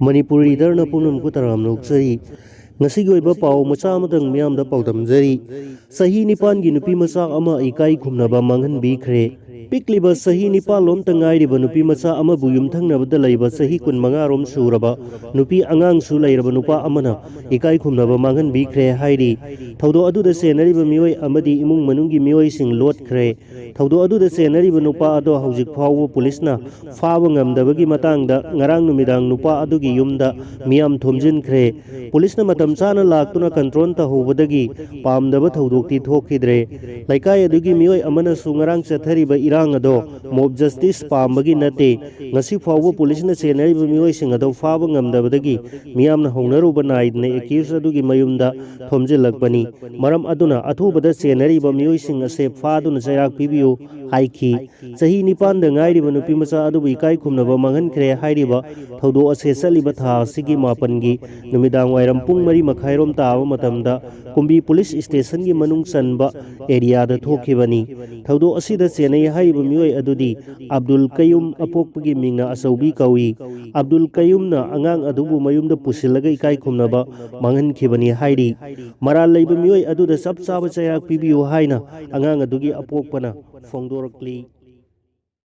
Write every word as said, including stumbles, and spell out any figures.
ꯃꯅꯤꯄꯨꯔ ꯂꯤꯗꯔꯅ ꯄꯨꯝꯅꯃꯛꯄꯨ ꯇꯔꯥꯝꯅ ꯑꯣꯛꯆꯔꯤ꯫ ꯉꯁꯤꯒꯤ ꯑꯣꯏꯕ ꯄꯥꯎ ꯃꯆꯥ ꯑꯃꯇꯪ ꯃꯤꯌꯥꯝꯗ ꯄꯥꯎꯗꯝꯖꯔꯤ꯫ ꯆꯍꯤ ꯅꯤꯄꯥꯟꯒꯤ ꯅꯨꯄꯤ ꯃꯆꯥ ꯑꯃ ꯏꯀꯥꯏ ꯈꯨꯝꯅꯕ ꯃꯥꯡꯍꯟꯕꯤꯈ꯭ꯔꯦ꯫ ꯄꯤꯛꯂꯤꯕ ꯆꯍꯤ ꯅꯤꯄꯥꯟ ꯂꯣꯝꯇ ꯉꯥꯏꯔꯤꯕ ꯅꯨꯄꯤ ꯃꯆꯥ ꯑꯃꯕꯨ ꯌꯨꯝꯊꯪꯅꯕꯗ ꯂꯩꯕ ꯆꯍꯤ ꯀꯨꯟꯃꯉꯥ ꯔꯣꯝ ꯁꯨꯔꯕ ꯅꯨꯄꯤ ꯑꯉꯥꯡꯁꯨ ꯂꯩꯔꯕ ꯅꯨꯄꯥ ꯑꯃꯅ ꯏꯀꯥꯏ ꯈꯨꯝꯅꯕ ꯃꯥꯡꯍꯟꯕꯤꯈ꯭ꯔꯦ ꯍꯥꯏꯔꯤ꯫ ꯊꯧꯗꯣꯛ ꯑꯗꯨꯗ ꯆꯦꯟꯅꯔꯤꯕ ꯃꯤꯑꯣꯏ ꯑꯃꯗꯤ ꯏꯃꯨꯡ ꯃꯅꯨꯡꯒꯤ ꯃꯤꯑꯣꯏꯁꯤꯡ ꯂꯣꯠꯈ꯭ꯔꯦ꯫ ꯊꯧꯗꯣꯛ ꯑꯗꯨꯗ ꯆꯦꯟꯅꯔꯤꯕ ꯅꯨꯄꯥ ꯑꯗꯣ ꯍꯧꯖꯤꯛ ꯐꯥꯎꯕ ꯄꯨꯂꯤꯁꯅ ꯐꯥꯕ ꯉꯝꯗꯕꯒꯤ ꯃꯇꯥꯡꯗ ꯉꯔꯥꯡ ꯅꯨꯃꯤꯗꯥꯡ ꯅꯨꯄꯥ ꯑꯗꯨꯒꯤ ꯌꯨꯝꯗ ꯃꯤꯌꯥꯝ ꯊꯣꯝꯖꯤꯟꯈ꯭ꯔꯦ꯫ ꯄꯨꯂꯤꯁꯅ ꯃꯇꯝ ꯆꯥꯅ ꯂꯥꯛꯇꯨꯅ ꯀꯟꯇ꯭ꯔꯣꯜ ꯇꯧꯍꯧꯕꯗꯒꯤ ꯄꯥꯝꯗꯕ ꯊꯧꯗꯣꯛꯇꯤ ꯊꯣꯛꯈꯤꯗ꯭ꯔꯦ꯫ ꯂꯩꯀꯥꯏ ꯑꯗꯨꯒꯤ ꯃꯤꯑꯣꯏ ꯑꯃꯅꯁꯨ ꯉꯔꯥꯡ ꯆꯠꯊꯔꯤꯕ ꯏꯔꯥꯡ ꯑꯗꯣ ꯃꯣꯕ ꯖꯁꯇꯤꯁ ꯄꯥꯝꯕꯒꯤ ꯅꯠꯇꯦ, ꯉꯁꯤ ꯐꯥꯎꯕ ꯄꯨꯂꯤꯁꯅ ꯆꯦꯟꯅꯔꯤꯕ ꯃꯤꯑꯣꯏꯁꯤꯡ ꯑꯗꯣ ꯐꯥꯕ ꯉꯝꯗꯕꯗꯒꯤ ꯃꯤꯌꯥꯝꯅ ꯍꯧꯅꯔꯨꯕ ꯅꯥꯏꯗꯅ ꯑꯦꯀ꯭ꯌꯨꯁ ꯑꯗꯨꯒꯤ ꯃꯌꯨꯝꯗ ꯊꯣꯝꯖꯤꯜꯂꯛꯄꯅꯤ꯫ ꯃꯔꯝ ꯑꯗꯨꯅ ꯑꯊꯨꯕꯗ ꯆꯦꯟꯅꯔꯤꯕ ꯃꯤꯑꯣꯏꯁꯤꯡ ꯑꯁꯦ ꯐꯥꯗꯨꯅ ꯆꯩꯔꯥꯛ ꯄꯤꯕꯤꯌꯨ ꯍꯥꯏꯈꯤ꯫ ꯆꯍꯤ ꯅꯤꯄꯥꯟꯗ ꯉꯥꯏꯔꯤꯕ ꯅꯨꯄꯤ ꯃꯆꯥ ꯑꯗꯨꯕꯨ ꯏꯀꯥꯏ ꯈꯨꯝꯅꯕ ꯃꯥꯡꯍꯟꯈ꯭ꯔꯦ ꯍꯥꯏꯔꯤꯕ ꯊꯧꯗꯣꯛ ꯑꯁꯦ ꯆꯠꯂꯤꯕ ꯊꯥ ꯑꯁꯤꯒꯤ ꯃꯥꯄꯟꯒꯤ ꯅꯨꯃꯤꯗꯥꯡ ꯋꯥꯏꯔꯝ ꯄꯨꯡ ꯃꯔꯤ ꯃꯈꯥꯏꯔꯣꯝ ꯇꯥꯕ ꯃꯇꯝꯗ ꯀꯨꯝꯕꯤ ꯄꯨꯂꯤꯁ ꯁ꯭ꯇꯦꯁꯟꯒꯤ ꯃꯅꯨꯡ ꯆꯟꯕ ꯑꯦꯔꯤꯌꯥꯗ ꯊꯣꯛꯈꯤꯕꯅꯤ꯫ ꯊꯧꯗꯣꯛ ꯑꯁꯤꯗ ꯆꯦꯟꯅꯩ ꯍꯥꯏꯔꯤꯕ ꯃꯤꯑꯣꯏ ꯑꯗꯨꯗꯤ ꯑꯕꯗꯨꯜ ꯀꯌꯨꯝ, ꯑꯄꯣꯛꯄꯒꯤ ꯃꯤꯡꯅ ꯑꯆꯧꯕꯤ ꯀꯧꯏ꯫ ꯑꯕꯗꯨꯜ ꯀꯌꯨꯝꯅ ꯑꯉꯥꯡ ꯑꯗꯨꯕꯨ ꯃꯌꯨꯝꯗ ꯄꯨꯁꯤꯜꯂꯒ ꯏꯀꯥꯏ ꯈꯨꯝꯅꯕ ꯃꯥꯡꯍꯟꯈꯤꯕꯅꯤ ꯍꯥꯏꯔꯤ꯫ ꯃꯔꯥꯜ ꯂꯩꯕ ꯃꯤꯑꯣꯏ ꯑꯗꯨꯗ ꯆꯞ ꯆꯥꯕ ꯆꯩꯔꯥꯛ ꯄꯤꯕꯤꯌꯨ ꯍꯥꯏꯅ ꯑꯉꯥꯡ ꯑꯗꯨꯒꯤ ꯑꯄꯣꯛꯄꯅ ꯐꯣꯡꯗꯣꯔꯛꯂꯤ꯫